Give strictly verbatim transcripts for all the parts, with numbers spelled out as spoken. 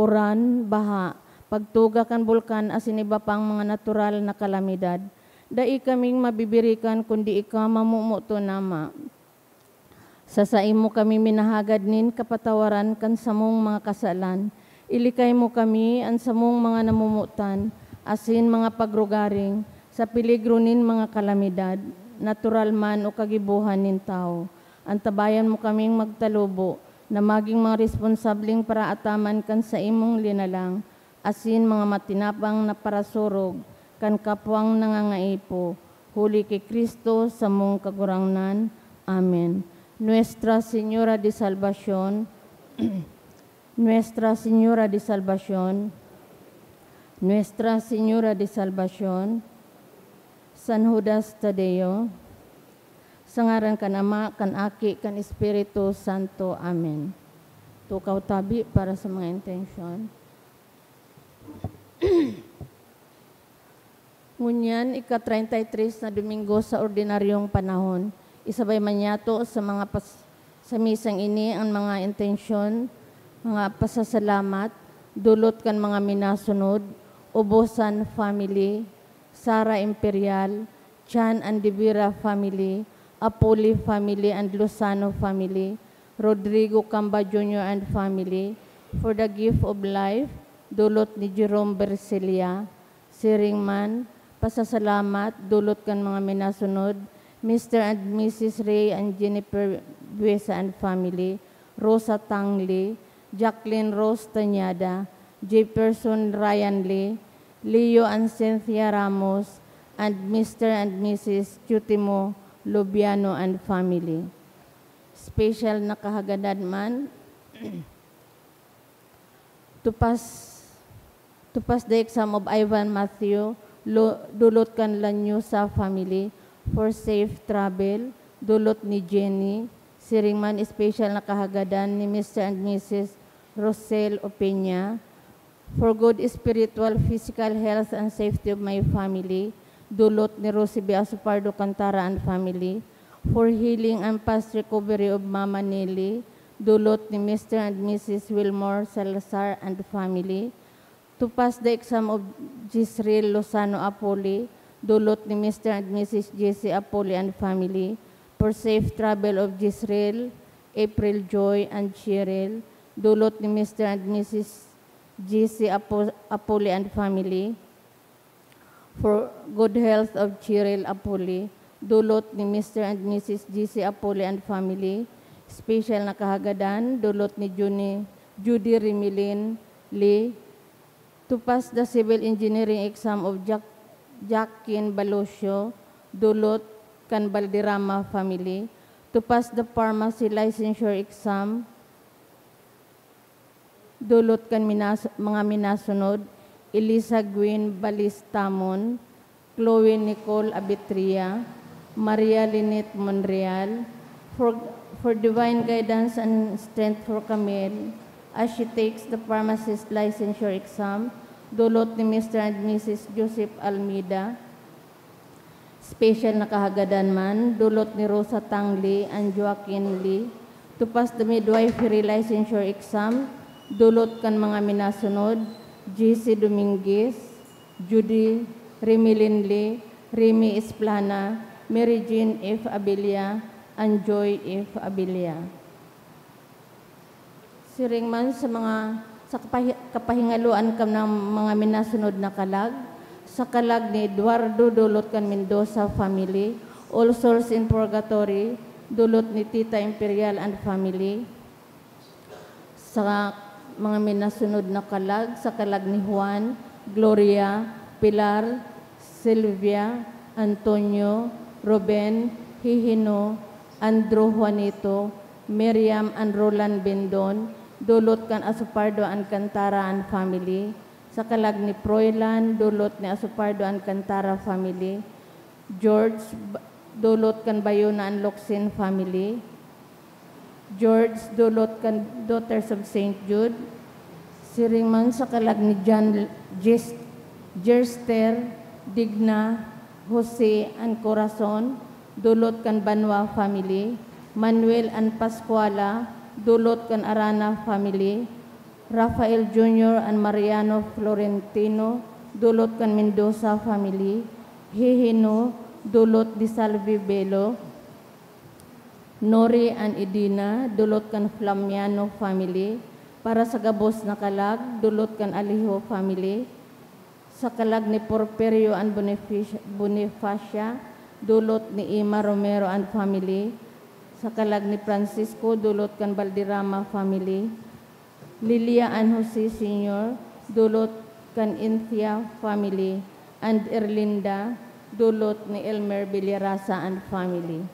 uran, baha, pagtuga kan bulkan asin iba pang mga natural na kalamidad. Dai kaming mabibirikan kundi ika mamomoton, Ama. Sa saimo kami minahagad nin kapatawaran kan samong mga kasalan. Ilikay mo kami, an samong mga namomotan, asin mga pagrugaring, sa peligro nin mga kalamidad, natural man o kagibohan nin tawo. Antabayan mo kaming magtalubo na magin mga responsableng paraataman kan saimong linalang, asin mga matinapang na parasurog kan kapwang nangangaipo, huli ki Cristo samong Kagurangnan. Amen. Nuestra Señora de Salvacion, Nuestra Señora de Salvacion, Nuestra Señora de Salvacion, San Judas Tadeo, sa ngaran kan Ama, kan Aki, kan Espiritu Santo. Amen. Tukaw tabi para sa mga intensyon. Ngunyan, ika-treinta y tres na Domingo sa ordinaryong panahon, isabay man yato sa mga pas-, sa misang ini an mga intensyon, mga pasasalamat, dulot kan mga minasunod, Ubosan family, Sara Imperial, Chan and De Vera family, Apoli family and Lozano family, Rodrigo Camba Junior and family, for the gift of life, dulot ni Jerome Bercelia. Siring man, pasasalamat, dulot kan mga minasunod, Mister and Missus Ray and Jennifer Buesa and family, Rosa Tang Lee, Jacqueline Rose Tañada, Jefferson Ryan Lee, Leo and Cynthia Ramos, and Mister and Missus Jutimo Lubiano and family. Special na kahagadan man, to pass, to pass the exam of Ivan Matthew, lo-, dulot kan Lanyusa family, for safe travel, dulot ni Jenny. Siring man, special na kahagadan ni Mister and Missus Rosel Opeña, for good spiritual, physical health and safety of my family, dulot ni Rosie B. Asopardo Cantara and family, for healing and fast recovery of Mama Nelly, dulot ni Mister and Missus Wilmore Salazar and family, to pass the exam of Jezreel Lozano Apoli, dulot ni Mister and Missus J C Apoli and family, for safe travel of Jezreel, April Joy and Cheryl, dulot ni Mister and Missus J C Apo-, Apoli and family, for good health of Cheryl Apoli, dulot ni Mister and Missus J C Apoli and family, special na kahagadan, dulot ni Juni-, Judy Rimilin Lee, to pass the civil engineering exam of Jack-, Jacqueline Balocio, dulot kan Valderrama family, to pass the pharmacy licensure exam, dulot kan minas-, mga minasunod, Elisa Gwyn Balistamon, Chloe Nicole Abitria, Maria Lynette Monreal, for, for divine guidance and strength for Camille as she takes the pharmacist licensure exam, dulot ni Mister and Missus Joseph Almeida. Special na kahagadan man, dulot ni Rosa Tang Lee and Joaquin Lee, to pass the midwifery licensure exam, dulot kan mga minasunod, G C Dominguez, Judy Remilin Lee, Remy Esplana, Mary Jean F. Abilia, and Joy F. Abilia. Siring man sa mga, sa kapahi-, kapahingaloan kan mga minasunod na kalag, sa kalag ni Eduardo dulot kan Mendoza family, All Souls in Purgatory, dulot ni Tita Imperial and family, sa mga minasunod na kalag, sa kalag ni Juan, Gloria, Pilar, Sylvia, Antonio, Ruben, Hihino, Andrew, Juanito, Miriam and Roland Bendon, dulot kan Asopardo and Cantara and family, sa kalag ni Froilan, dulot ni Asopardo and Cantara family, George, ba-, dulot kan Bayona and Locsin family, George, dulot kan Daughters of Saint Jude, siring man sa kalag ni John Jes-, Jerster, Digna, Jose, and Corazon, dulot kan Banwa family, Manuel and Pascuala, dulot kan Arana family, Rafael Junior and Mariano Florentino, dulot kan Mendoza family. Hihino, dulot ni Salvi Belo. Nori and Edina, dulot kan Flamiano family. Para sa gabos na kalag, dulot kan Alejo family. Sa kalag ni Porfirio and Bonifacia, Bonifacia, dulot ni Ima Romero and family. Sa kalag ni Francisco, dulot kan Valderrama family. Lilia and Jose Senior, dulot kan Inthia family. And Erlinda, dulot ni Elmer Villarasa and family.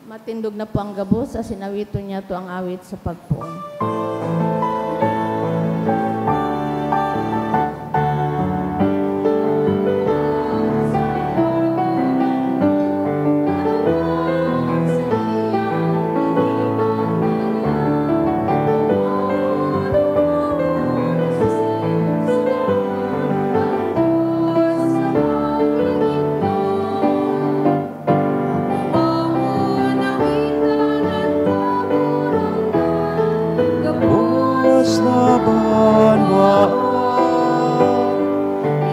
Matindog na po ang gabos, asin awiton niyato ang awit sa pagpoon. Gabos na banwaan,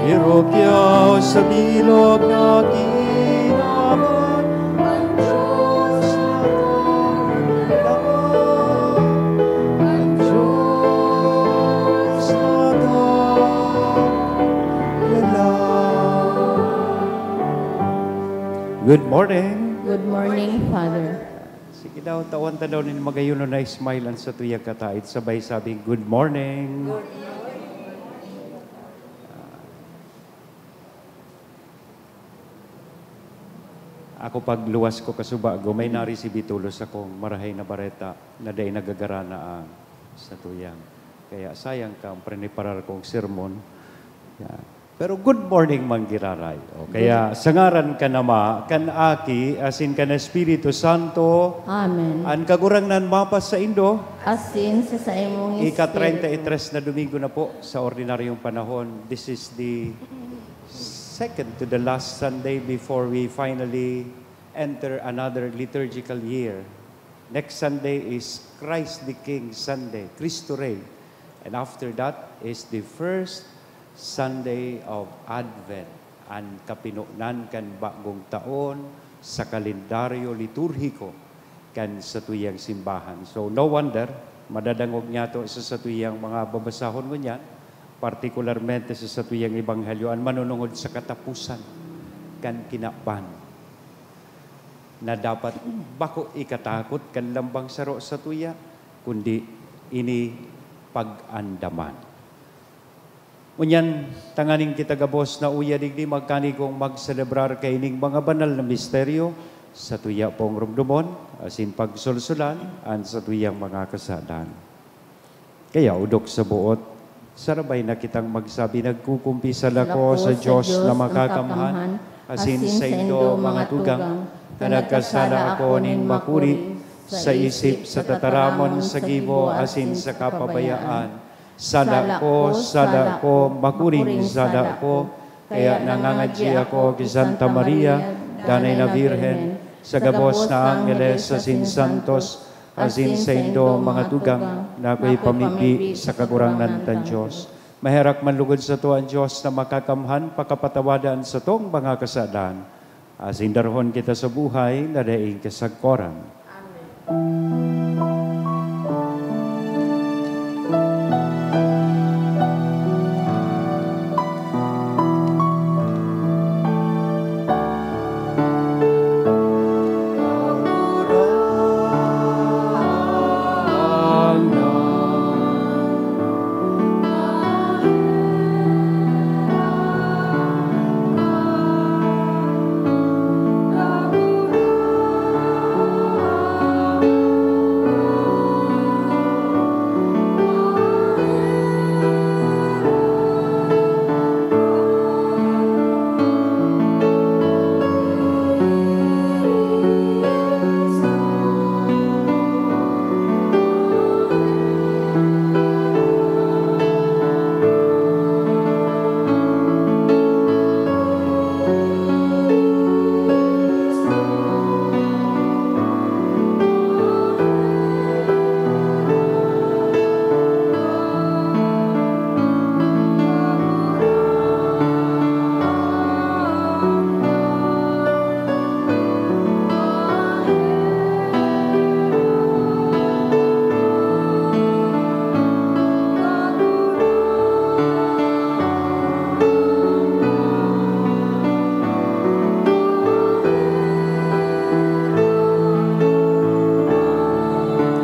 irukyaw sa bilog na kinaban, an Diyos na tagalala, an Diyos na tagalala. Good morning. Good morning, Father. Sige daw, tawan ta daw nin magayon na smile an satuyang kataed. Sabay sabing, "Good morning." Ako, pagluwas ko kasubago, may naresibi tolos akong marahay na bareta na dai nagagarana ang satuyang. Kaya sayang kan preparar kong sermon. Yan. Pero good morning man giraray. O, kaya sa ngaran kan Ama, kan Aki, asin kan Espiritu Santo. Amen. An Kagurangnan mapasaindo. Asin sa saimong espiritu. Ika-treinta y tres na Domingo na po sa ordinaryong panahon. This is the second to the last Sunday before we finally enter another liturgical year. Next Sunday is Christ the King Sunday, Cristo Rey. And after that is the first Sunday of Advent, an kapinonan kan bagong taon sa kalendaryo liturhiko kan satuyang simbahan. So, no wonder, madadangog niyato sa satuyang mga babasahon ngunyan, partikularmente sa satuyang ebanghelyo, an manunungod sa kataposan kan kinaban, na dapat bako ikatakot kan lambang saro satuya, kundi ini pag-andaman. Ngunyan, tanganing kita gabos na uya digdi, magkanigong magselebrar kaining mga banal na misteryo, satuya pong rumdomon, asin pagsulsulan an satuyang mga kasadan. Kaya, odok sa boot, sarabay na kitang magsabi, "Nagkukumpisal ako sa Dios na makakamhan, asin saindo, mga tugang, na nagkasala ako nin makuri, sa isip, sa tataramon, sa gibo, asin sa kapabayaan. Sala ko, sala ko, makuring sala ko." Kaya nangangadyi ako ki Santa Maria, Danay na Birhen, sa gabos na angheles asin santos, asin saindo, mga tugang, na ako'y pamibi sa Kagurangnan tang Dios. Maherak man lugod sato an Dios na makakamhan, pakapatawada an satong mga kasadan, asin darahon kita sa buhay na daing kasagkoran.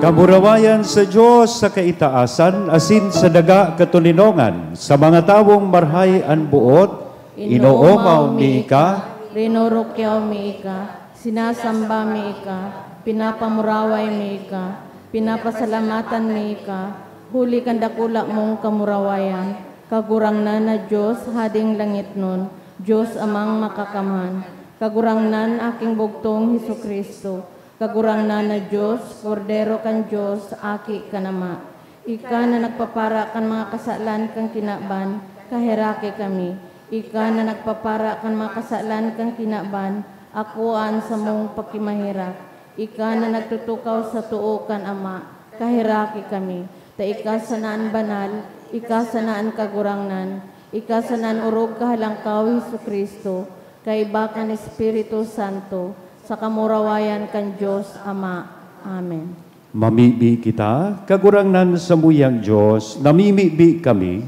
Kamurawayan sa Dios sa kaitaasan asin sa daga katoninongan, sa mga tawong marhay an boot, inoomaw mi ika, rinorokyaw mi ika, sinasamba mi ika, pinapamuraway mi ika, pinapasalamatan mi ika, huli kan dakula mong kamurawayan, Kagurangnan na Dios, Hading langitnon, Dios Amang Makakamhan, Kagurangnan, Aking Bugtong Jesu-Cristo, Kagurangnan na Dios, Kordero kan Dios, Aki kan Ama. Ika na nagpapara kan mga kasalan kan kinaban, kaheraki kami. Ika na nagpapara kan mga kasalan kan kinaban, akoa an samong pakimaherak. Ika na nagtutukaw sa too kan Ama, kaheraki kami. Ta ika sana an banal, ika sana an Kagurangnan, ika sana an orog kahalangkaw, Jesu-Cristo, kaiba kan Espiritu Santo, sa kamurawayan kan Dios Ama. Amen. Mamibi kita, Kagurangnan, samuyang Dios, namimibi kami.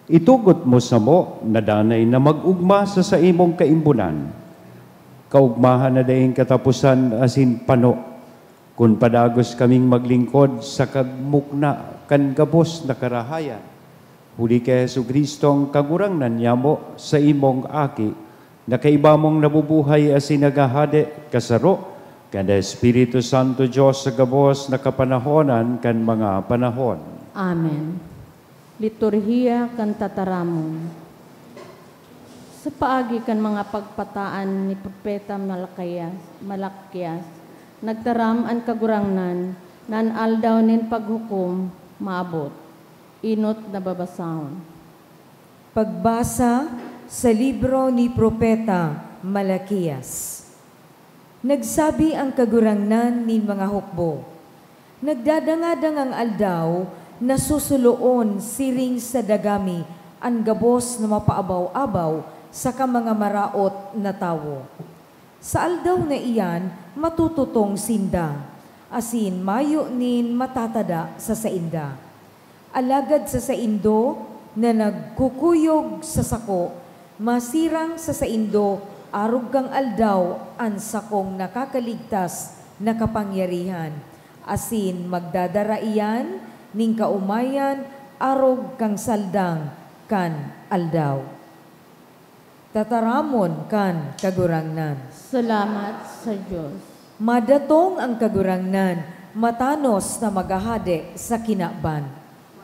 Itugot mo samo na danay na mag-ogma sa saimong kaimbonan. Kaogmahan na daing kataposan asin pano, kun padagos kaming maglingkod sa kagmukna kan gabos na karahayan. Huli ki Jesu-Cristo, an Kagurangnan nyamo, saimong Aki, na kaiba mong nabubuhay asin naghahade, kasaro kan Espiritu Santo, Dios sa gabos na kapanahonan kan mga panahon. Amen. Liturhiya kan Tataramon. Sa paagi kan mga pagpataan ni Propeta Malakias, Malakias, nagtaram an Kagurangnan na an aldaw nin paghukom maabot. Enot na babasahon. Pagbasa sa libro ni Propeta Malakias. Nagsabi an Kagurangnan nin mga hukbo, "Nagdadangadang an aldaw na susuloon siring sa daga mi an gabos na mapaabaw-abaw saka mga maraot na tawo. Sa aldaw na iyan, matututong sinda, asin mayo nin matatada sa sainda. Alagad sa saindo na nagkukuyog sa sako, masirang sa saindo arog kan aldaw an sakong nakakaligtas na kapangyarihan, asin magdadara iyan nin kaomayan arog kan saldang kan aldaw." Tataramon kan Kagurangnan. Salamat sa Dios. Madatong an Kagurangnan, matanos na maghahade sa kinaban.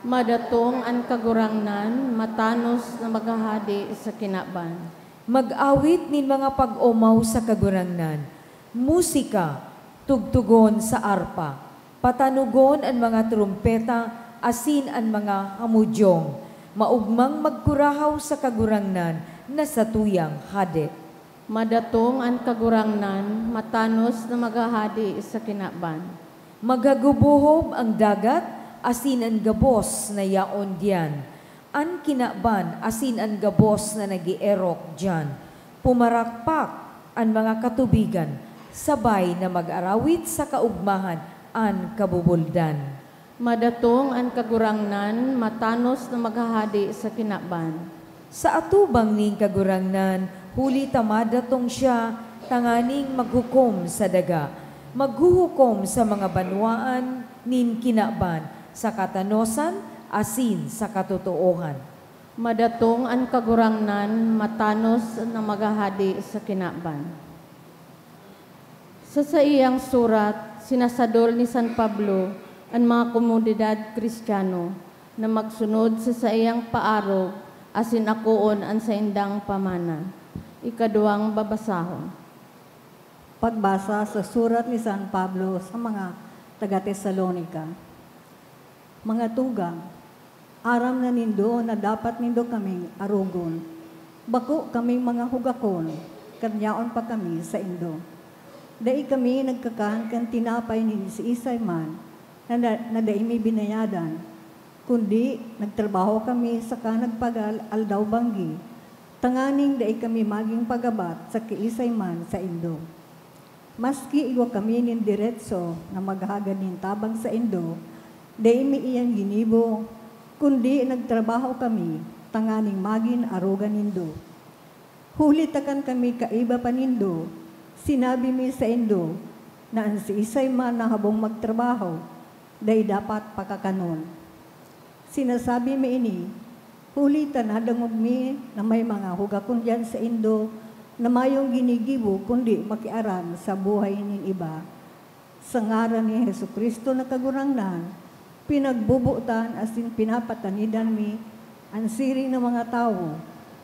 Madatong an Kagurangnan, matanos na maghahade sa kinaban. Mag-awit nin mga pag-omaw sa Kagurangnan, musika, tugtugon sa arpa. Patanugon an mga trumpeta asin an mga hamudyong. Maogmang magkurahaw sa Kagurangnan na satuyang Hade. Madatong an Kagurangnan, matanos na maghahade sa kinaban. Maghagubohob ang dagat asin an gabos na yaon diyan. An kinaban asin an gabos na nag-eerok diyan. Pumarakpak an mga katubigan, sabay na mag-arawit sa kaogmahan an kabubuldan. Madatong an Kagurangnan, matanos na maghahade sa kinaban. Sa atubang nin Kagurangnan, huli ta madatong siya tanganing maghukom sa daga. Maghuhukom sa mga banwaan nin kinaban, sa katanosan asin sa katotoohan. Madatong an Kagurangnan, matanos na maghahade sa kinaban. Sa saiyang surat, sinasadol ni San Pablo an mga komunidad Kristiyano na magsunod sa saiyang paarog asin akoon an saindang pamana. Ikaduwang babasahon. Pagbasa sa surat ni San Pablo sa mga taga-Tesalonica. Mga tugang, aram na nindo na dapat nindo kaming arogon. Bako kaming mga hugakon, kan yaon pa kami saindo. Dai kami nagkakan kan tinapay nin siisay man na, na, na dai mi binayadan, kundi nagtrabaho kami saka nagpagal-aldaw banggi, tanganing dai kami magin pagabat sa kiisay man saindo. Maski igwa kami nin deretso na maghagad nin tabang saindo, dai mi iyan ginibo, kundi nagtrabaho kami tanganing magin arogan nindo. Huli ta kan kami kaiba pa nindo, sinabi mi saindo na an siisay man na habong magtrabaho, dai dapat pakakanon. Sinasabi mi ini, huli ta nadangog mi na may mga hugakon diyan saindo na mayong ginigibo kundi makiaram sa buhay nin iba. Sa ngaran ni Jesu-Cristo na Kagurangnan, pinagbobotan asin pinapatanidan mi an siring na mga tawo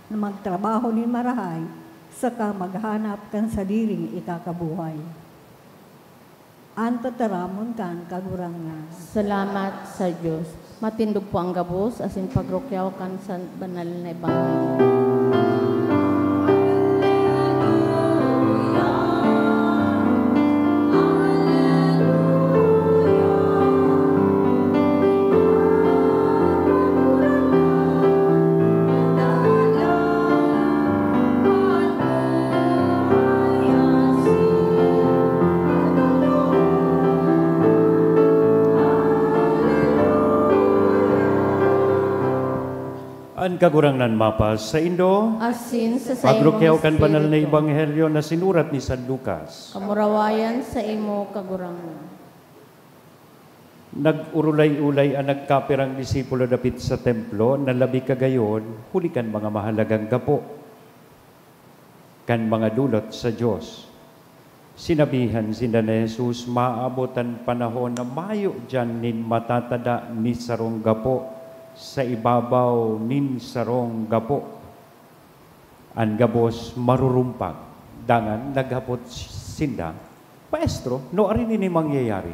na magtrabaho nin marahay saka maghanap kan sadiring ikakabuhay. An tataramon kan Kagurangnan. Salamat sa Dios. Matindog po ang gabos asin pagrukyaw kan sa banal na ebanghelyo. An Kagurangnan mapasaindo. Asin sa saimong Pagrukyaw kan banal na espiritu. Ebanghelyo na sinurat ni San Lucas. Kamurawayan sa imo, Kagurangnan. Nag-urulay-ulay an nagkapirang disipulo dapit sa templo na labi kagayon huli kan mga mahalagang gapo kan mga dulot sa Dios. Sinabihan sinda ni Jesus, "Maabot an panahon na mayo diyan nin matatada ni sarong gapo sa ibabaw nin sarong gapo. An gabos marurumpag." Dangan naghapot sinda, "Maestro, nuarin ini mangyayari?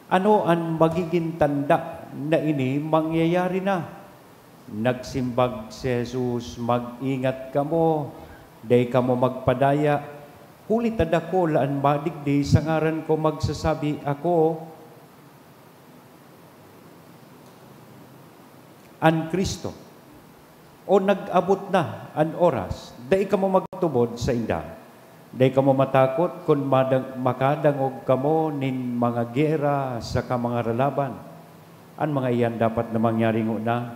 Ano an magigin tanda na ini mangyayari na?" Nagsimbag si Jesus, "Mag-ingat kamo, dai kamo magpadaya, huli ta dakul an madigdi sa ngaran ko magsasabi, 'Ako an Cristo,' o, 'Nag-abot na an oras.' Dai kamo magtubod sainda." Dai kamo matakot kun madang-, makadangog kamo nin mga gera saka mga ralaban. An mga iyan dapat na mangyari ngona,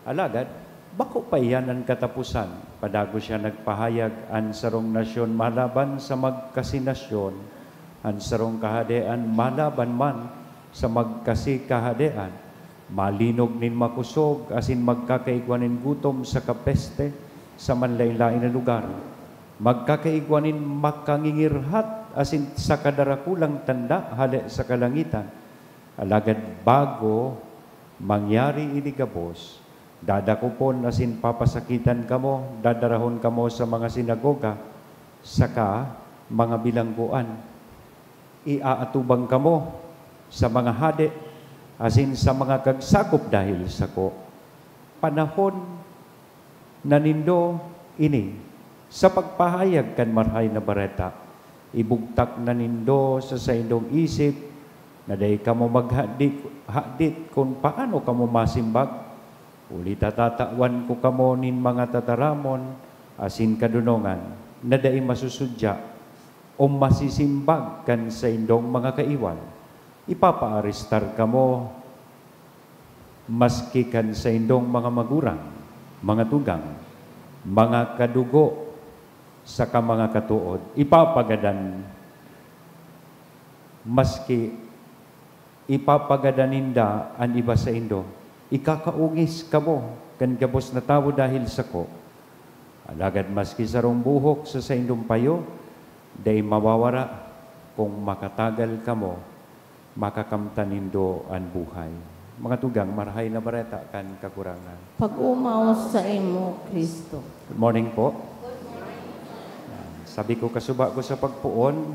alagad bako pa iyan an kataposan. Padagos siya nagpahayag, "An sarong nasyon malaban sa magkasinasyon, an sarong kahadean malaban man sa magkasikahadean. Malinog nin makosog asin magkakaigwa nin gutom saka peste sa manlaen-laen na lugar. Magkakaigwa nin makangingirhat asin saka darakulang tanda hale sa kalangitan. Alagad bago mangyari ini gabos, dadakopon asin papasakitan kamo, dadarahon kamo sa mga sinagoga saka mga bilanggoan. Iaatubang kamo sa mga hade asin sa mga kagsakop dahil sako. Panahon na nindo ini sa pagpahayag kan Marahay na Bareta. Ibugtak na nindo sa saindong isip na dai kamo maghadit-hadit kun paano kamo masimbag, huli ta tatawan ko kamo nin mga tataramon asin kadonongan na dai masusudya o masisimbag kan saindong mga kaiwal. Ipapaarestar kamo maski kan saindong mga magurang, mga tugang, mga kadugo, saka mga katood. Ipapagadan, maski ipapagadan ninda an iba saindo. Ikakaongis kamo kan gabos na tawo dahil sako. Alagad maski sarong buhok sa saindong payo dai mawawara. Kung makatagal kamo, makakamtan nindo an buhay. Mga tugang, Marahay na Bareta kan Kagurangnan. Pag-omaw sa imo, Cristo. Good morning po. Yan. Sabi ko, kasuba ko sa pagpoon,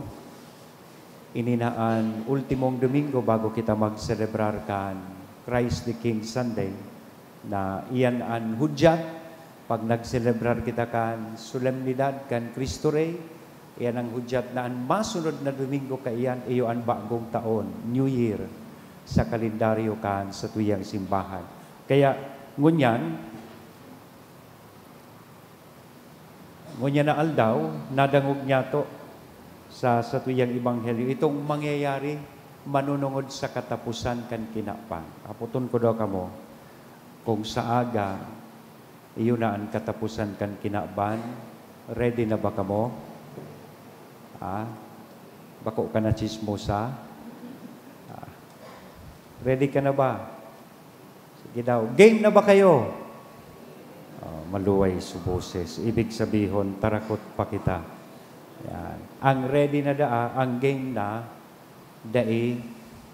ini na an ultimong Domingo bago kita magselebrar kan Christ the King Sunday, na iyan an hudyat. Pag nagselebrar kita kan solemnidad kan Cristo Rey, iyan ang hudyat na an masunod na Domingo kaiyan iyo an bagong taon, New Year, sa kalendaryo kan satuyang simbahan. Kaya, ngunyan, ngunyan na aldaw, nadangog niyato sa satuyang ebanghelyo itong mangyayari manunungod sa kataposan kan kinaban. Hapoton ko daw kamo, kung sa aga, iyo na an kataposan kan kinaban, ready na ba kamo? Ah, bako ka na tsismosa? Ah. Ready ka na ba? Sige daw. Game na ba kayo? Oh, maluway sa boses. Ibig sabihon, tarakot pa kita. Yan. Ang ready na daa, ang game na, dai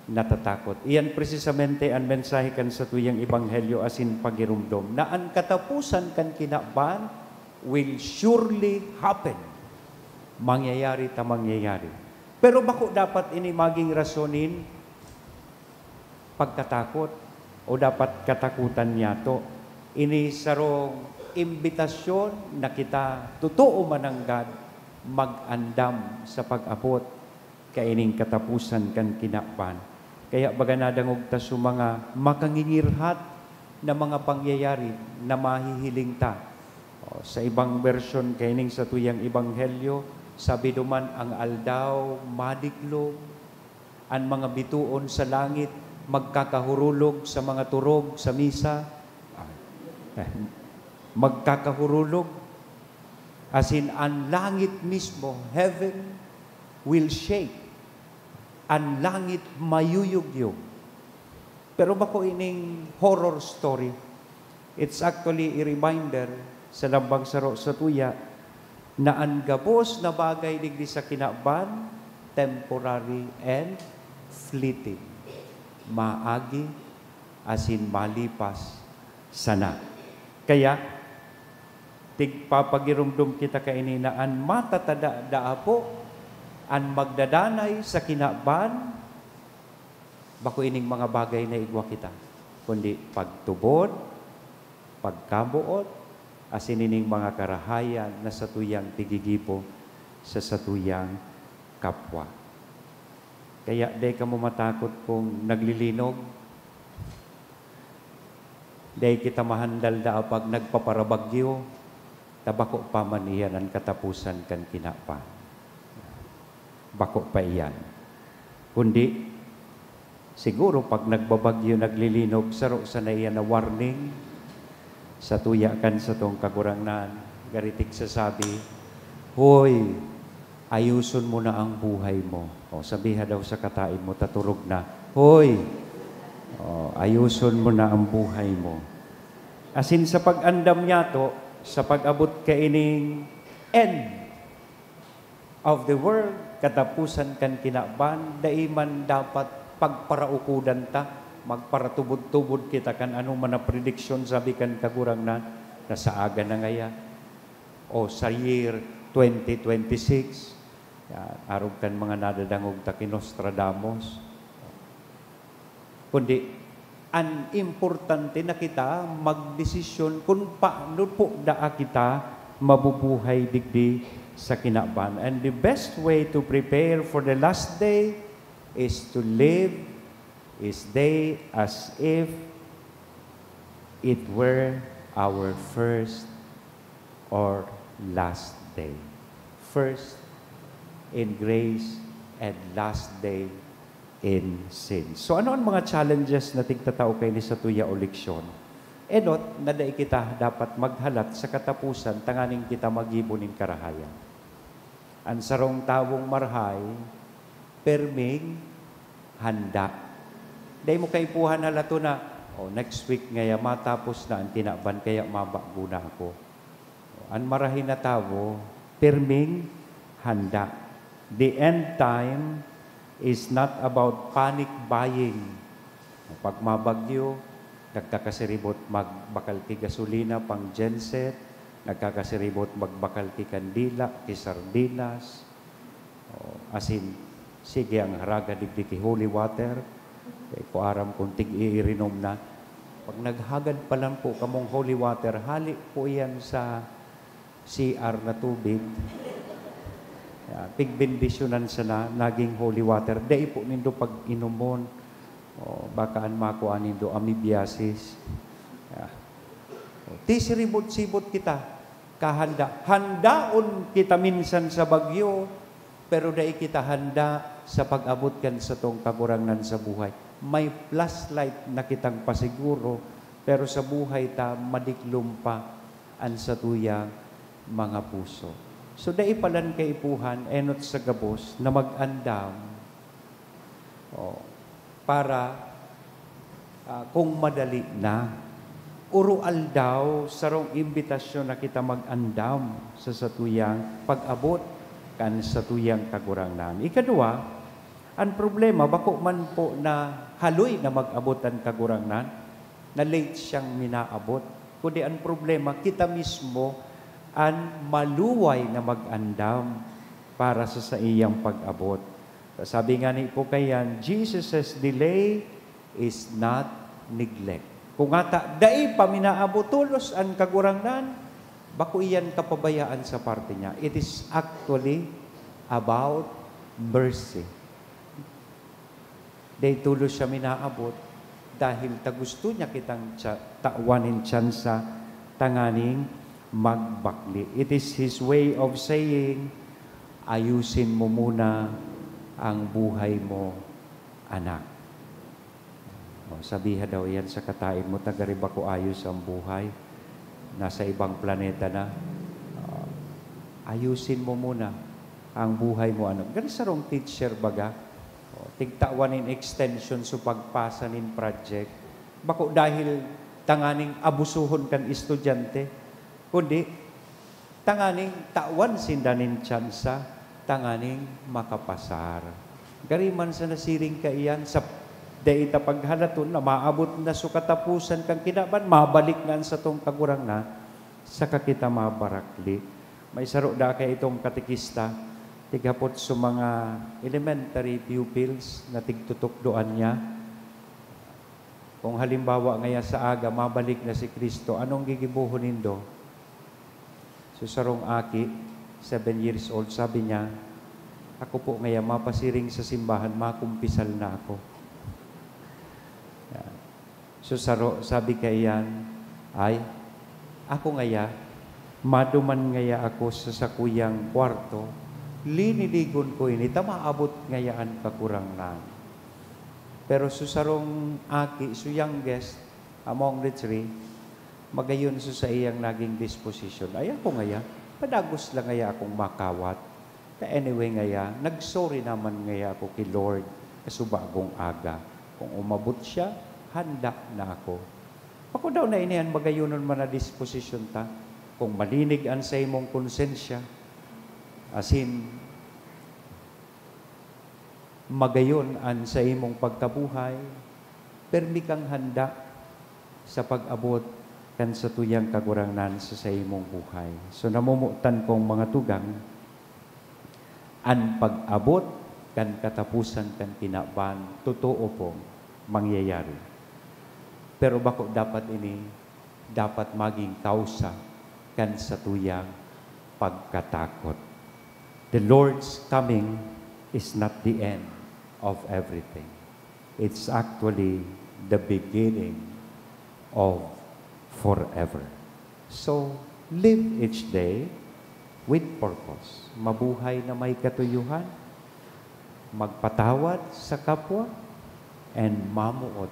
natatakot. Iyan precisamente an mensahe kan satuyang ebanghelyo asin pagiromdom, na an kataposan kan kinaban will surely happen. Mangyayari ta mangyayari. Pero bako dapat ini maging rason nin pagkatakot o dapat katakutan niyato. Ini sarong imbitasyon na kita totoo mananggad mag-andam sa pag-abot kaining kataposan kan kinaban. Kaya baga nadangog ta sa mga makangingirhat na mga pangyayari na mahihiling ta. O, sa ibang bersyon kaining satuyang ebanghelyo, sabi duman, "Ang aldaw madiklog, an mga bitoon sa langit magkakahurulog sa mga turog sa misa." Ah, eh, magkakahurulog, asin an langit mismo, heaven, will shake. An langit mayuyugyog. Pero bako ining horror story. It's actually a reminder sa lambang saro sa tuya na an gabos na bagay digdi sa kinaban, temporary and fleeting. Maagi asin malipas sana. Kaya, tigpapagiromdom kita kaini na an mata ta da-, daa po, an magdadanay sa kinaban, bako ining mga bagay na igwa kita, kundi pagtubod, pagkaboot, asin ining mga karahayan na satuyang tigigibo sa satuyang kapwa. Kaya dai kamo matakot kung naglilinog. Dai kita mahandal daa pag nagpaparabagyo, ta bako pa man iyan an kataposan kan kinaban. Bako pa iyan. Kundi, siguro pag nagbabagyo, naglilinog, saro sana iyan na warning sa tuya kan satong Kagurangnan. Gari tigsasabi, "Hoy, ayoson mo na ang buhay mo." O, sabiha daw sa kataed mo, taturog na, "Hoy, o, ayoson mo na ang buhay mo." Asin sa pag-andam niyato, sa pag-abot kaining end of the world, kataposan kan kinaban, dai man dapat pagparaukodan ta, magparatubod-tubod kita kan anoman na prediksyon, sabi kan Kagurangnan, na sa aga na ngaya, o sa year twenty twenty-six, yan, arog kan mga nadadangog ta ki Nostradamus. Kundi, an importante na kita magdesisyon kun paano po daa kita mabubuhay digdi sa kinaban. And the best way to prepare for the last day is to live each day as if it were our first or last day. First in grace and last day in sin. So, ano ang mga challenges na tigtatao kaini sa tuya o leksyon? Enot na dai kita dapat maghalat sa kataposan tanganing kita magibo nin karahayan. An sarong tawong marahay, perming handa. Dai mo kaipuhan halaton na, "Oh, next week ngaya matapos na an kinaban, kaya mabago na ako." An marahay na tawo, pirming handa. The end time is not about panic buying. Pag mabagyo, nagkakasiribot magbakal ki gasolina pang genset, nagkakasiribot magbakal ki kandila, ki sardinas, o, asin, sige ang haraga digdi ki holy water. Dai ko aram kung tig-iirinom na. Pag naghagad pa lang po kamong holy water, hali po iyan sa C R na tubig. Yan, pigbendisyonan sana, naging holy water. Dai po nindo pag-inomon. O, baka an makua nindo, amoebiasis. Yan. O, tisiribot-sibot kita. Kahanda. Handaon kita minsan sa bagyo, pero dai kita handa sa pag-abot kan satong Kagurangnan sa buhay. May flashlight na kitang pasiguro, pero sa buhay ta, madiklom pa an satuyang mga puso. So, dai palan kaipuhan, enot sa gabos, na mag-andam, o, para Ah, kung madali na, oro-aldaw, sarong imbitasyon na kita mag-andam sa satuyang pag-abot kan satuyang Kagurangnan. Ikadua, an problema bako man po na haloy na mag-abot an Kagurangnan, na late siyang minaabot, kundi an problema, kita mismo an maluway na mag-andam para sa saiyang pag-abot. Sabi ngani po kaiyan, "Jesus's delay is not neglect." Kung ata dai pa minaabot tolos an Kagurangnan, bako iyan kapabayaan sa parte niya. It is actually about mercy. Dai tolos siya minaabot dahil ta gusto niya kitang tsa-, tawan nin tsansa tanganing magbakle. It is his way of saying, "Ayusin mo muna ang buhay mo, anak." O, sabiha daw iyan sa kataed mo, "Taga riba ko ayos ang buhay. Nasa ibang planeta na." Ah, "Ayusin mo muna ang buhay mo, anak." Gari sarong teacher baga, o, tigtawan nin extension so pagpasa nin project. Bako dahil tanganing abusuhon kan estudyante, kundi tanganing tawan sinda nin tsansa tanganing makapasar. Gari man sa nasiring kaiyan, sa dai ta paghalaton na maabot na so kataposan kan kinaban, mabalik na an satong Kagurangnan, saka kita mabarakli. May saro da kay itong katekista, tighapot sa mga elementary pupils na tigtutukdoan niya. Kung halimbawa ngaya sa aga, mabalik na si Cristo, anong gigibohon nindo? So, sarong aki, seven years old, sabi niya, "Ako po ngaya, mapasiring sa simbahan, makumpisal na ako." Yan. So, saro, sabi kaiyan, "Ay, ako ngaya, maduman ngaya ako sa sakuyang kwarto, liniligon ko ini, ta maabot ngaya an Kagurangnan." Pero so sarong aki, so youngest among the three, magayon so saiyang naging disposition. "Ay, ako ngaya, padagos lang ngaya akong makawat. Ta anyway ngaya, nag-sorry naman ngaya ako ki Lord, kasubagong aga. Kung umabot siya, handa na ako." Bako daw na ini an magayonon man na disposisyon ta. Kung malinig an saimong konsensya, asin magayon an saimong pagkabuhay, permi kang handa sa pag-abot kan satuyang Kagurangnan sa saimong buhay. So, namomotan kong mga tugang, an pag-abot kan kataposan kan kinaban, totoo pong mangyayari. Pero bako dapat ini, dapat magin kausa kan satuyang pagkatakot. The Lord's coming is not the end of everything. It's actually the beginning of forever. So, live each day with purpose. Mabuhay na may katuyuhan, magpatawad sa kapwa, and mamuot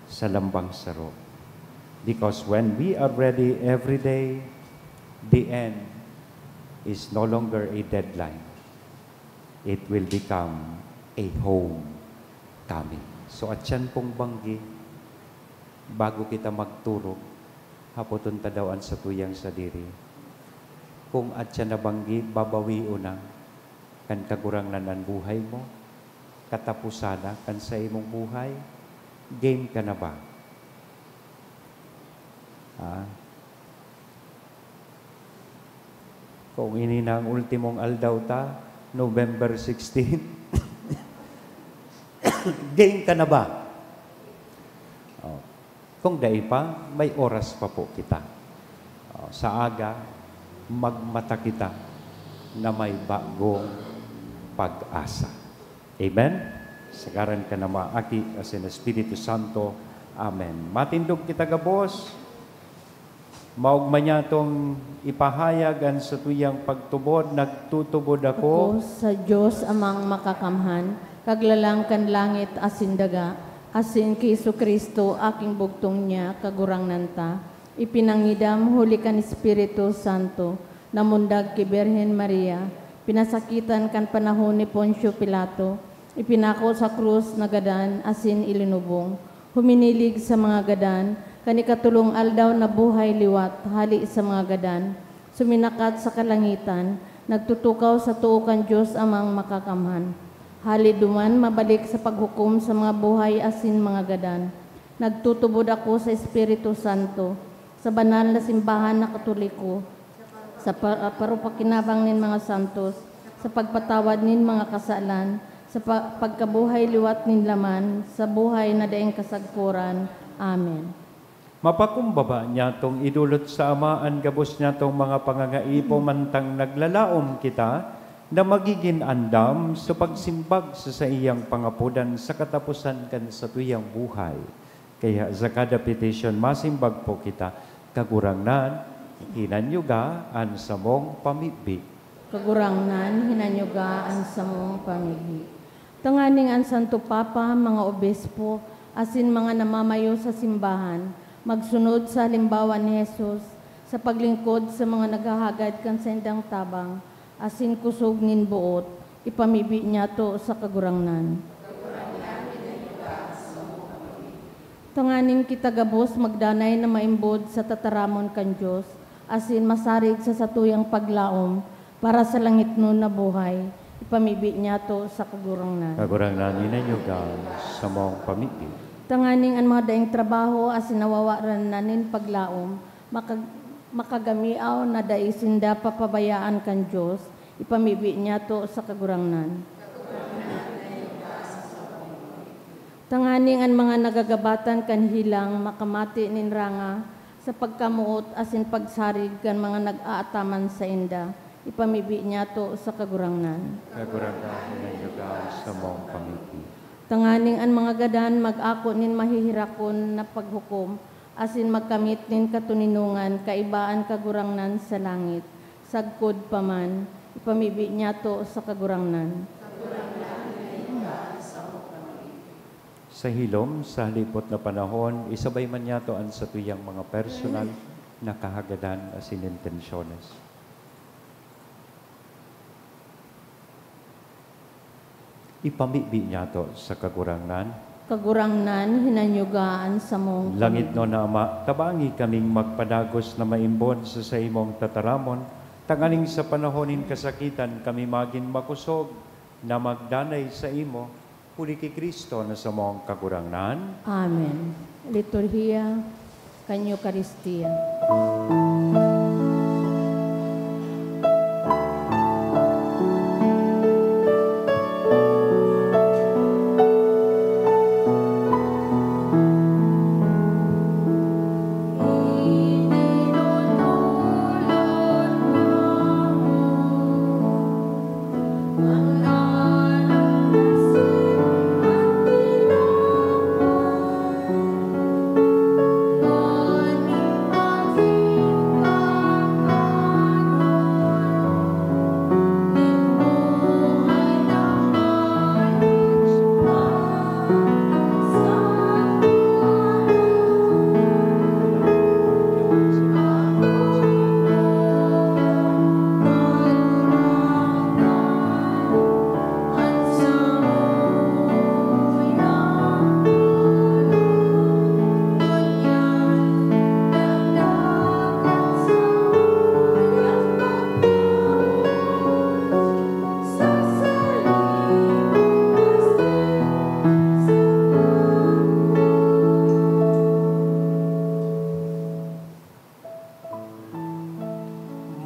sa lambang saro. Because when we are ready every day, the end is no longer a deadline. It will become a homecoming. So, atyan pong banggi, bago kita magturog, hapoton ta daw an satuyang sadiri. Kung atyan na banggi, babawion na kan Kagurangnan an buhay mo, kataposan na kan saimong buhay, game ka na ba? Ah? Kung ini na ang ultimong aldaw ta, November sixteen, game ka na ba? Oh. Kung dai pa, may oras pa po kita. Oh, sa aga, magmata kita na may bagong pag-asa. Amen? Sa ngaran kan Ama, Aki, asin Espiritu Santo. Amen. Matindog kita gabos. Maogma niyatong ipahayag an satuyang pagtubod, "Nagtutubod ako." Ako sa Diyos Amang Makakamhan, Kaglalang kan langit asin daga, asin ki Jesu-Cristo, Aking bugtong niya, Kagurangnan ta, ipinangidam huli kan Espiritu Santo, namundag ki Birhen Maria, pinasakitan kan panahon ni Poncio Pilato, ipinako sa krus, nagadan, asin ilinubong. Huminilig sa mga gadan, kan ikatolong aldaw nabuhay liwat hale sa mga gadan, suminakat sa kalangitan, nagtutukaw sa too kan Dios Amang Makakamhan. Hale duman mabalik sa paghukom sa mga buhay asin mga gadan. Nagtutubod ako sa Espiritu Santo, sa banal na simbahan na Katoliko, sa pa-, parupakinabang nin mga santos, sa pagpatawad nin mga kasalan, sa pa-, pagkabuhay liwat nin laman, sa buhay na daing kasagkoran. Amen. Mapakumbaba niyatong idolot sa Ama an gabos niyatong mga pangangaipo, mantang naglalaom kita na magigin andam sa pagsimbag sa saiyang pangapodan sa kataposan kan satuyang buhay. Kaya sa kada petition, masimbag po kita, "Kagurangnan, hinanyuga an samong pamibi." Kagurangnan, hinanyuga an samong pamibi. Tanganing an Santo Papa, mga obispo, asin mga namamayo sa simbahan, magsunod sa halimbawa ni Jesus sa paglingkod sa mga naghahagad kan saindang tabang, asin kusog nin boot, ipamibi niyato sa Kagurangnan. Tanganing kita gabos magdanay na maimbod sa tataramon kan Dios, asin masarig sa satuyang paglaom para sa langitnon na buhay, ipamibi niyato sa Kagurangnan. Kagurangnan, hinanyuga an samong pamibi. Tanganing an mga daing trabaho asin nawawaran na nin paglaom, makag-, makagamiaw na dai sinda papabayaan kan Dios, ipamibi niyato sa Kagurangnan. Tanganing an mga nagagabatan kan helang makamate nin ranga sa pagkamoot asin pagsarig kan mga nag-aataman sainda, ipamibi niyato sa Kagurangnan. Kagurangnan, hinanyuga an samong pamibi. Tanganing an mga gadan mag-ako nin maheherakon na paghukom, asin magkamit nin katoninongan kaiba an Kagurangnan sa langit, sagkod pa man, ipamibi niyato sa Kagurangnan. Sa hilom, sa halipot na panahon, isabay man niyato an satuyang mga personal na kahagadan asin intensyones. Ipamibi niyato sa Kagurangnan. Kagurangnan, hinanyuga an samong Langitnon na Ama, tabangi kaming magpadagos na maimbod sa saimong tataramon, tanganing sa panahon nin kasakitan kami magin makosog na magdanay saimo, huli ki Cristo na samong Kagurangnan. Amen. Liturhiya kan Eukaristia.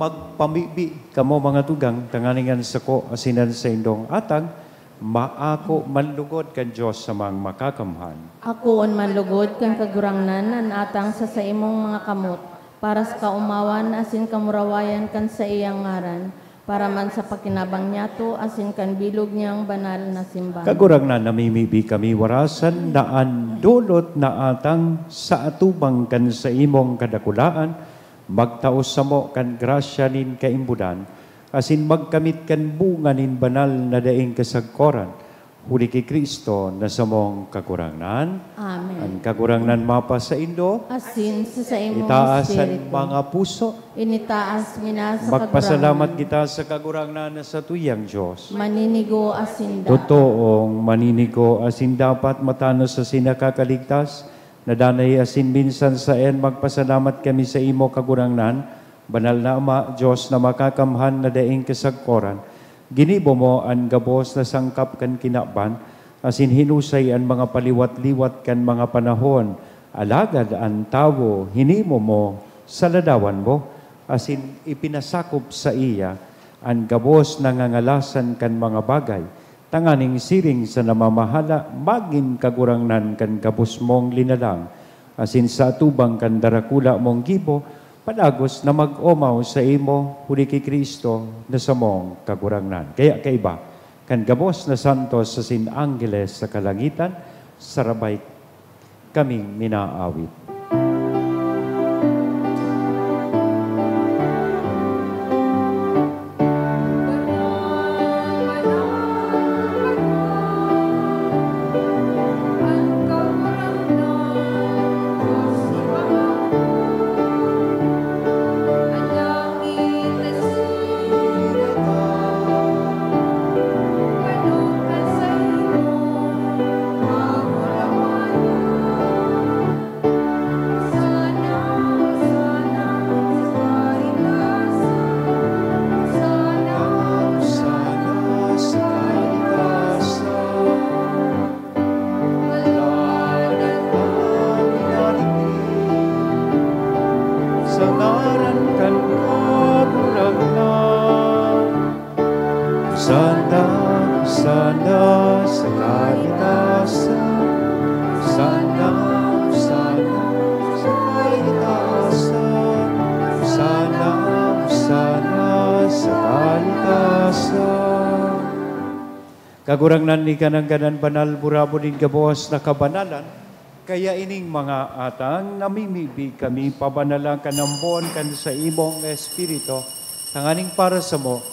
Magpamibi kamo, mga tugang, tanganing an sako asin an saindong atang maako manlugod kan Dios Amang Makakamhan. Akoon manlugod kan Kagurangnan an atang sa saimong mga kamot, para sa kaomawan asin kamurawayan kan saiyang ngaran, para man sa pakinabang niyato asin kan bilog niyang banal na simbahan. Kagurangnan, namimibi kami warasan na an dolot na atang sa atubang kan saimong kadakulaan, magtao samo kan grasya nin kaimbodan, asin magkamit kan bunga nin banal na daing kasagkoran, Huli ki Cristo na samong Kagurangnan. Amen. An Kagurangnan mapasaindo. Asin sa saimong Itaas an espiritu. Mga puso. Initaas mi na sa Magpasalamat Kagurangnan. Kita sa Kagurangnan na satuyang Dios. Maninigo asin dapat. Totoong maninigo asin dapat, matanos asin nakakaligtas, na danay asin minsan saen magpasalamat kami sa imo, Kagurangnan, Banal na Ama, Dios na makakamhan na daing kasagkoran, ginibo mo an gabos na sangkap kan kinaban, asin hinusay an mga paliwat-liwat kan mga panahon. Alagad an tawo hinimo mo sa ladawan mo, asin ipinasakop saiya an gabos na ngangalasan kan mga bagay, tanganing siring sa namamahala, magin kagurangnan kan gabos mong linalang, asin sa atubang kan darakula mong gibo, padagos na mag-omaw saimo, huli ki Cristo na samong Kagurangnan. Kaya kaiba kan gabos na santos asin angheles sa kalangitan, sarabay kaming minaawit. Sa ngaran kan Kagurangnan. Sana, sana, sa kalikasan. Sana, sana, sa kalikasan. Sana, sana, sa kalikasan. Kagurangnan, ika nanggad an banal, burabod nin gabos na kabanalan. Kaya ining mga atang, namimibi kami, pabanala kan ambon kan saimong Espiritu, tanganing para samo,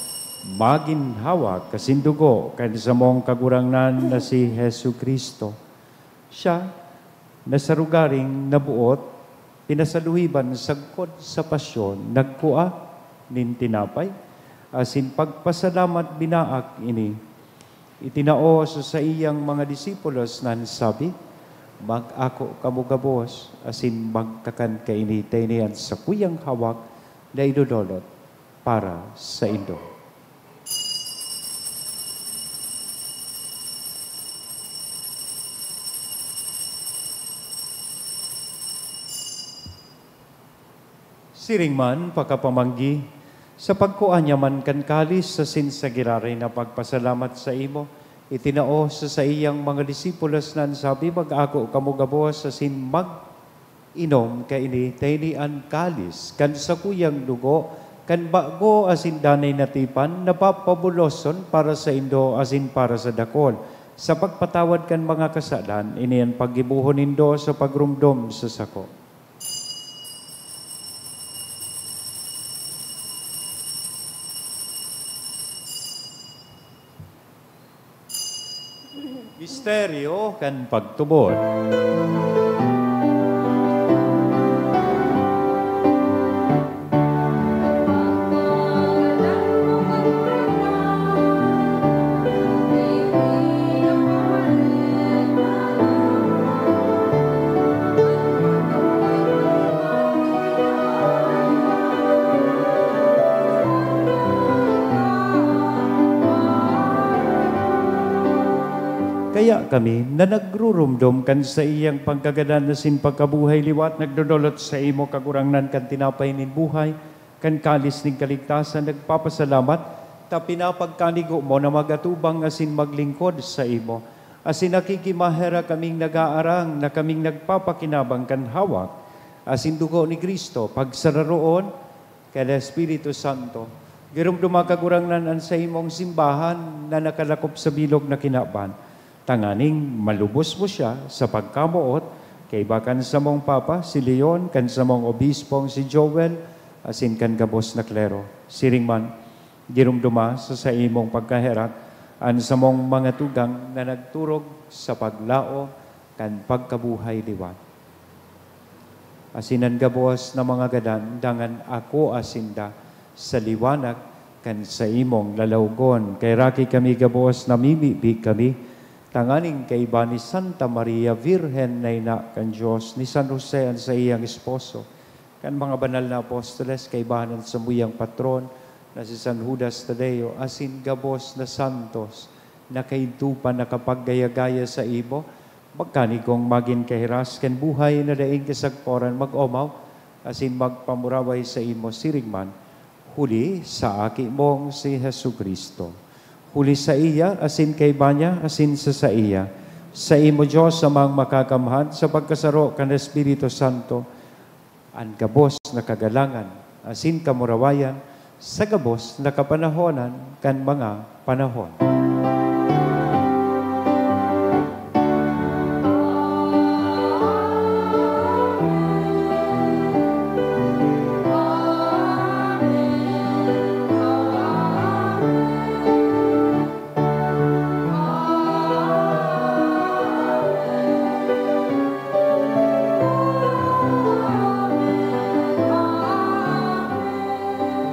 magin hawak asin dugo kan samong Kagurangnan na si Jesu-Cristo. Siya, na sa rogaring naboot, pinasaluhiban sagkod sa pasyon, nagkua nin tinapay, asin pagpasalamat, binaak ini, itinao sa saiyang mga disipulos na nagsabi, "Mag-ako kamo gabos asin magkakan kaini, ta ini an sakuyang hawak na idodolot para saindo." Siring man, pakapamanggi, sa pagkua niya man kan kalis asin sa giraray na pagpasalamat saimo, itinao sa saiyang mga disipulos na nagsabi, "Mag-ako kamo gabos asin mag-inom kaini, ta ini an kalis kan sakuyang dugo kan bago asin danay na tipan, na papabuloson para saindo asin para sa dakul, sa pagpatawad kan mga kasalan. Ini an paggibohon nindo sa pagromdom sa sako." Misteryo kan pagtubod. Kaya kami, na nagruromdom kan saiyang pagkagadan asin pagkabuhay liwat, nagdodolot saimo, Kagurangnan, kan tinapay nin buhay, kan kalis nin kaligtasan, nagpapasalamat, ta pinapagkanigo mo na mag-atubang asin maglingkod saimo. Asin nakikimaherak kaming nag-aarang na kaming nagpapakinabang kan hawak asin dugo ni Cristo, pagsararoon kan Espiritu Santo. Giromdoma, Kagurangnan, an saimong simbahan na nakalakop sa bilog na kinaban, tanganing malubos mo siya sa pagkamoot, kaiba kan samong Papa, si Leon, kan samong Obispong si Joel, asin kan gabos na klero. Siring man, giromdoma sa saimong pagkaherak An samong mga tugang na nagturog sa paglaom kan pagkabuhay liwat. Asin an gabos na mga gadan, dangan akoa sinda sa liwanag kan saimong lalawgon. Kaheraki kami gabos, namimibi kami, tanganing kaiba ni Santa Maria Virgen na ina kan Dios, ni San Jose an saiyang esposo, kan mga banal na apostoles, kaibahan an samuyang patron na si San Judas Tadeo, asin gabos na santos na kaidto pa nakapaggaya-gaya saimo, magkanigong magin kahiras kan buhay na daing kasagporan, mag-omaw asin magpamuraway saimo siring man, huli sa Aki mong si Jesu-Cristo. Huli saiya, asin kaiba niya, asin sa saiya, saimo, Dios Amang Makakamhan, sa pagkasaro kan Espiritu Santo, an gabos na kagalangan asin kamurawayan sa gabos na kapanahonan kan mga panahon.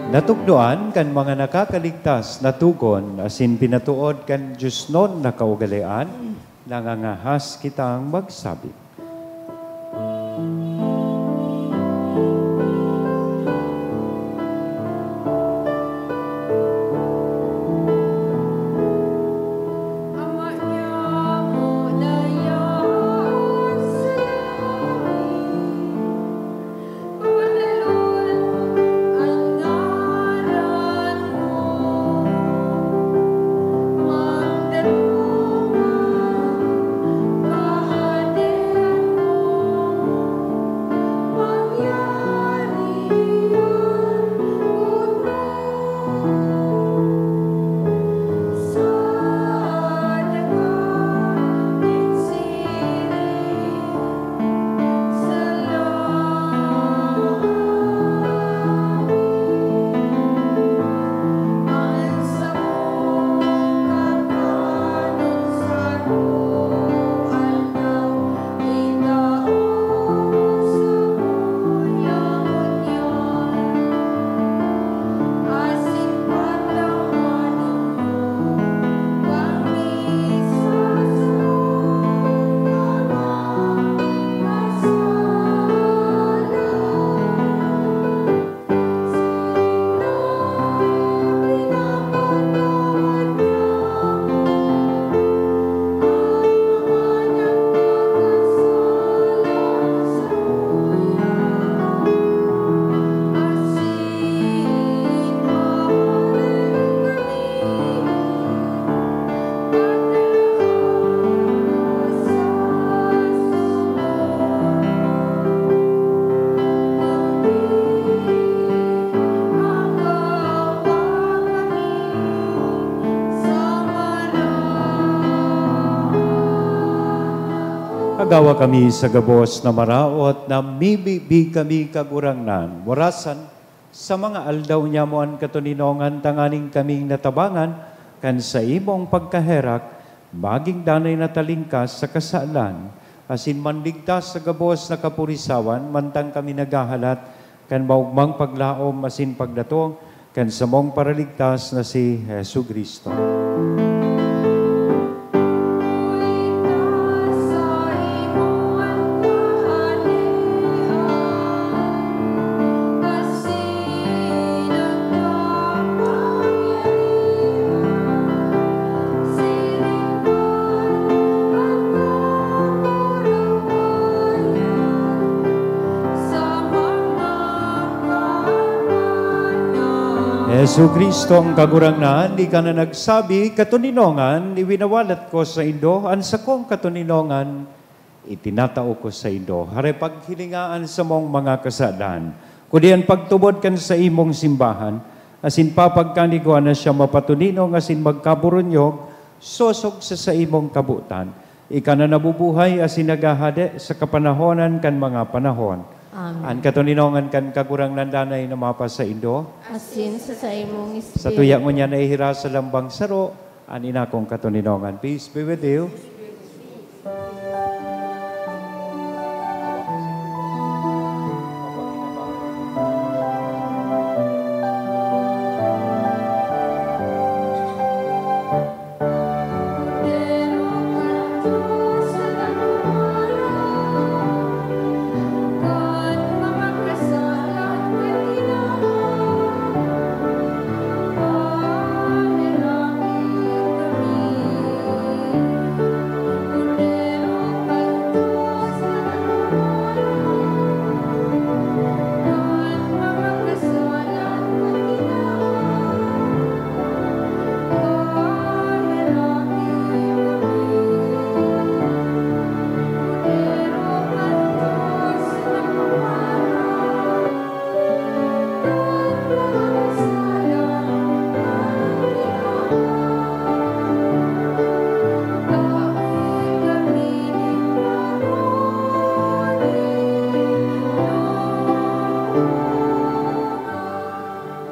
Natukdoan kan mga nakakaligtas na togon asin pinatood kan diosnon na kaugalean, nangangahas kitang magsabi. Agawa kami sa gabos na maraot, namimibi kami, Kagurangnan, warasan sa mga aldaw nyamo an katoninongan, tanganing kaming natabangan kan saimong pagkaherak, maging danay na talingkas sa kasalan, asin manligtas sa gabos na kapurisawan, mantang kami naghahalat kan maogmang paglaom asin pagdatong kan samong Paraligtas na si Jesu-Cristo. Jesu-Cristo ang Kagurangnan, ika na nagsabi, "Katoninongan, iwinawalat ko saindo an sakong katoninongan, itinatao ko saindo." Hare, paghilinga an samong mga kasalan, kundi an pagtubod kan saimong simbahan, asin papagkanigwa na siya mapatoninong asin magkaburunyog sosog sa saimong kabotan. Ika na nabubuhay asin naghahade sa kapanahonan kan mga panahon. Amen. An katoninongan kan Kagurangnan danay na mapasaindo. Asin sa saimong espiritu. Sa tuya ngunyan na ihiras sa lambang saro, An inakong katoninongan. Peace be with you.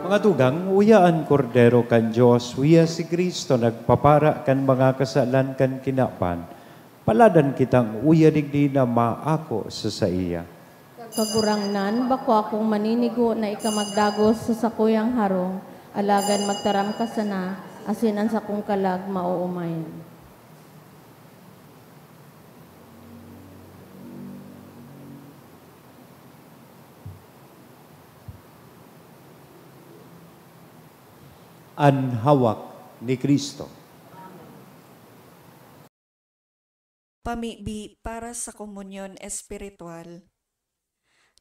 Mga tugang, uya an Kordero kan Dios, uya si Cristo nagpapara kan mga kasalan kan kinaban. Paladan kitang uya digdi na maako sa saiya. Kagurangnan, bako akong maninigo na ika magdagos sa sakuyang harong, alagad magtaram ka sana, asin an sakong kalag maoomayan. An hawak ni Cristo. Pamibi para sa komunyon espiritual.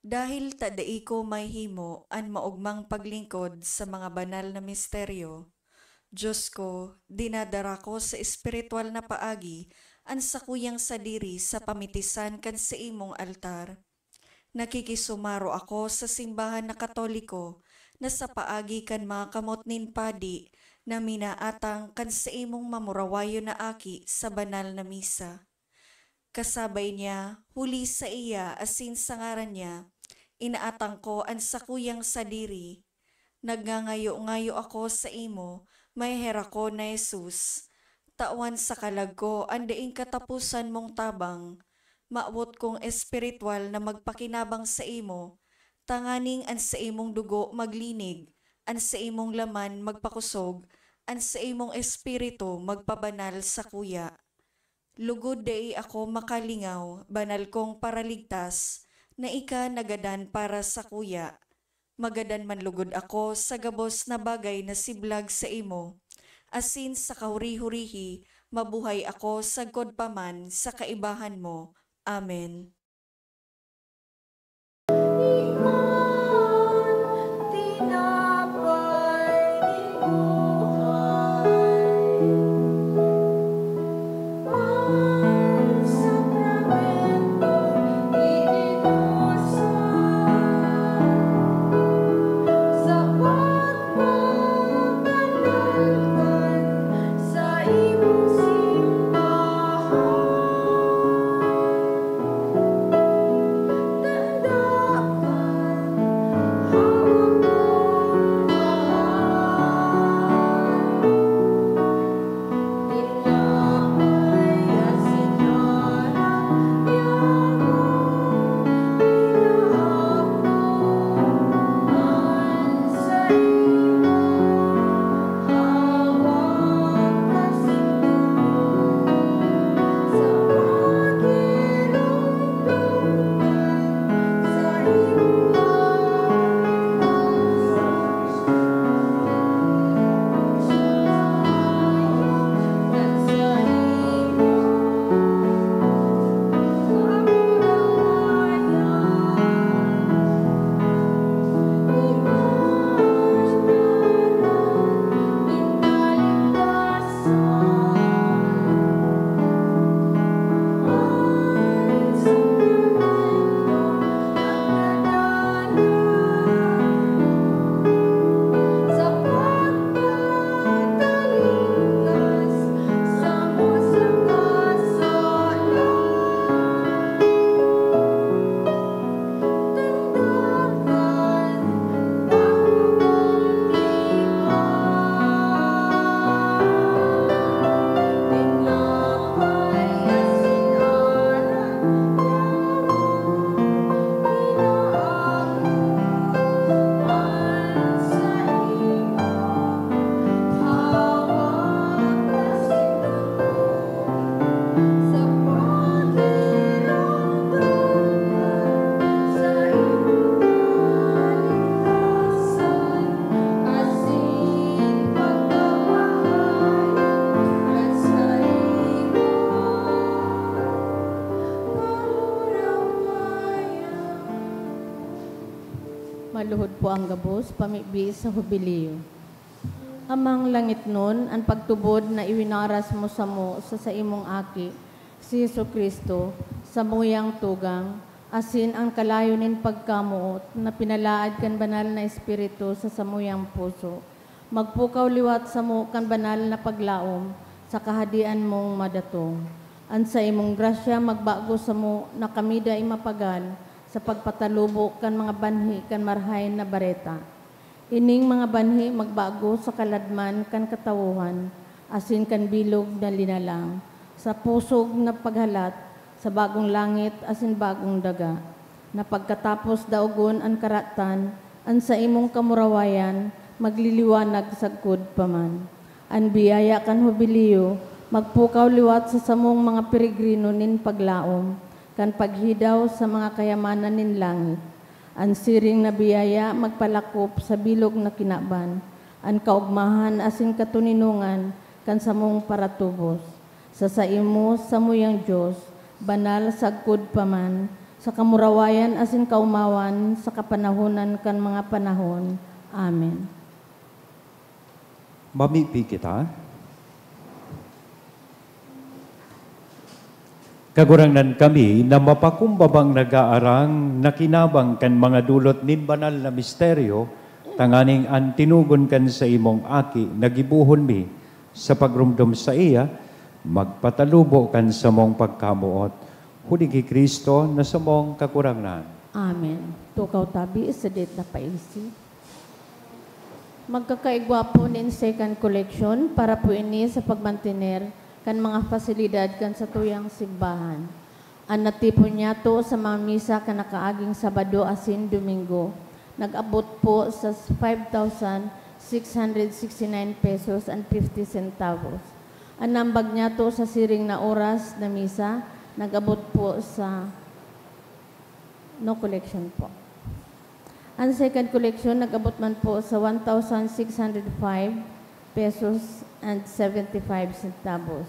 Dahil ta dai ko mahimo an maogmang paglingkod sa mga banal na misteryo, Dios ko, dinadara ko sa espiritual na paagi an sakuyang sadiri sa pamitisan kan saimong altar. Nakikisumaro ako sa simbahan na Katoliko na sa paagi kan mga kamot nin padi na minaatang kan saimong mamurawayon na aki sa banal na misa. Kasabay niya, huli saiya asin sa ngaran niya, inaatang ko an sakuyang sadiri. Nagngangayo-ngayo ako saimo, maheherakon na Jesus. Tawan sa kalag ko an daing kataposan mong tabang. Mawot kong espiritual na magpakinabang saimo, tanganing an saimong dugo maglinig, an saimong laman magpakosog, an saimong espiritu magpabanal sakuya. Lugod dai ako makalingaw, banal kong Paraligtas, na ika nagadan para sakuya. Magadan man lugod ako sa gabos na bagay na siblag saimo, asin sa kahuri-hurihi mabuhay ako sagkod pa man sa kaibahan mo. Amen. Maluhod po ang gabos, pamibi sa Hubileo. Amang langitnon, an pagtubod na iwinaras mo samo sa saimong Aki, si Jesu-Cristo, samuyang tugang, asin an kalayo nin pagkamoot na pinalaad kan Banal na Espiritu sa samuyang puso, magpukaw liwat samo kan banal na paglaom sa Kahadean mong madatong. An saimong grasya magbago samo na kami dai mapagal sa pagpatalubo kan mga banhi kan Marahay na Bareta. Ining mga banhi magbago sa kaladman kan katawohan asin kan bilog na linalang, sa pusog na paghalat, sa bagong langit asin bagong daga, na pagkatapos daogon an karatan, an saimong kamurawayan magliliwanag sagkod pa man. An biyaya kan Hubileo magpukaw liwat sa samong mga peregrino nin paglaom kan paghidaw sa mga kayamanan nin langit. An siring na biyaya magpalakop sa bilog na kinaban, an kaogmahan asin katoninongan kan samong paratubos. Sa saimo, samuyang Dios, banal sagkod pa man, sa kamurawayan asin kaomawan sa kapanahonan kan mga panahon. Amen. Mamibi kita. Kagurangnan, kami na mapakumbabang nag-aarang na kinabang kan mga dulot nin banal na misteryo, tanganing an tinugon kan saimong Aki na gibohon mi sa pagromdom saiya, magpatalubo kan samong pagkamoot. Huli ki Cristo na samong Kagurangnan. Amen. Tukaw tabi, sadit na paisi. Magkakaigwa po nin second collection para po ini sa pagmantener kan mga pasilidad kan satuyang simbahan. An natipon niyato sa mga misa kan nakaaging Sabado asin Domingo, nag-abot po sa five thousand six hundred sixty-nine pesos and fifty centavos. An nambag niyato sa siring na oras na misa, nag-abot po sa no collection po. An second collection nag-abot man po sa one thousand six hundred five pesos and seventy-five centavos.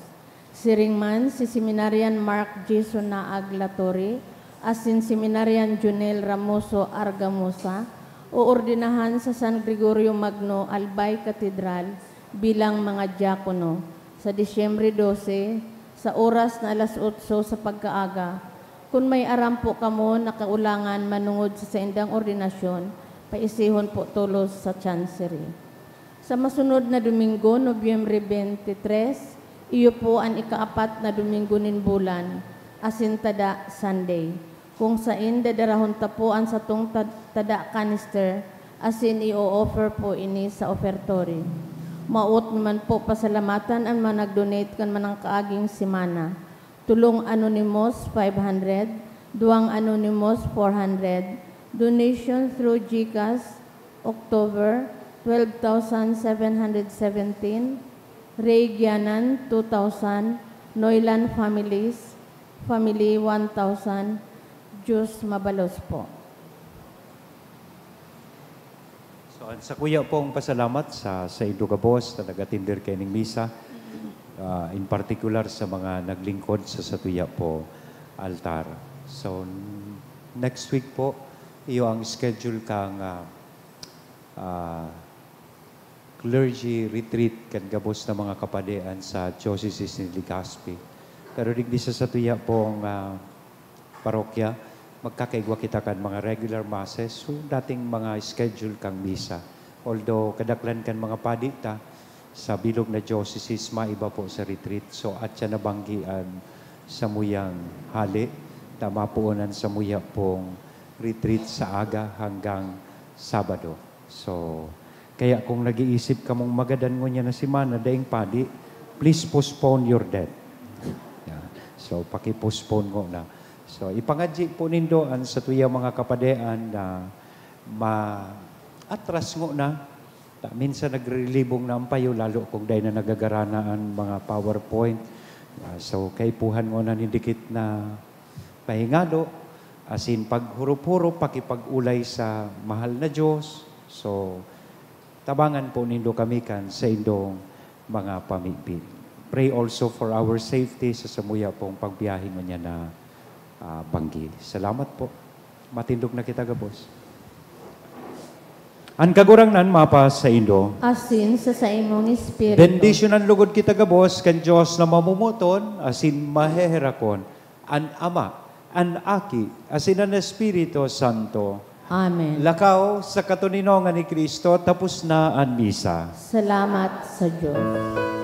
Siring man, si Seminarian Mark Jason Naag Latorre asin Seminarian Jonel Ramoso Argamosa oordinahan sa San Gregorio Magno, Albay Cathedral bilang mga diakono sa Disyembre dose, sa oras na alas otso sa pagkaaga. Kun may aram po kamo na kaulangan manongod sa saindang ordinasyon, paisihon po tolos sa Chancery. Sa masunod na Domingo, Nobyembre twenty-three, iyo po an ikaapat na Domingo nin bulan, asin tada Sunday, kung sain dadarahon ta po an satong tad-, tada canister, asin i-o-offer po ini sa offertory. Maot mi man po pasalamatan an mga nag-donate kan mga nakaaging semana. Tolong anonymous, five hundred, duwang anonymous, four hundred, donation through GCash, October, twelve thousand seven hundred seventeen, Ray Gianan, two thousand, Noylan Families, Family, one thousand, Diyos mabalos po. So, an sakuya pong pasalamat sa saindo gabos na nag-atender kaining misa, ah, in particular sa mga naglingkod sa satuya po altar. So, n-, next week po, iyo ang schedule kang, ah, ah, clergy retreat kan gabos na mga kapadian sa Diocese ni Legazpi. Pero digdi sa satuya pong, ah, parokya, magkakaigwa kita kan mga regular masses, so dating mga schedule kang misa. Although kadaklan kan mga padi ta sa bilog na dioceses, maiba po sa retreat. So, atya nabanggi an samuyang hale, ta mapoon an samuya pong retreat sa aga hanggang Sabado. So, kaya kung nag-iisip kamong magadan ngunyan na semana, daing padi, please postpone your death. Yeah. So, paki-postpone ngona. So, ipangadyi po nindo an satuya mga kapadean na maatras ngona. Ta-, minsan nagrirelibong na an payo, lalo kung dai na nagagarana an mga PowerPoint. Ah, so, kaipuhan ngona nin dikit na pahingalo, asin paghurop-hurop, pakipag-olay sa mahal na Dios. So, tabangan po nindo kami kan saindong mga pamibi. Pray also for our safety sa samuya pong pagbiyahe ngunyan na, ah, banggi. Salamat po. Matindog na kita gabos. An Kagurangnan mapasaindo. Asin sa saimong espiritu. Bendisyonan lugod kita gabos kan Dios na mamomoton asin maheherakon, an Ama, an Aki, asin an Espiritu Santo. Amen. Lakaw sa katoninongan ni Cristo, tapos na an misa. Salamat sa Diyos.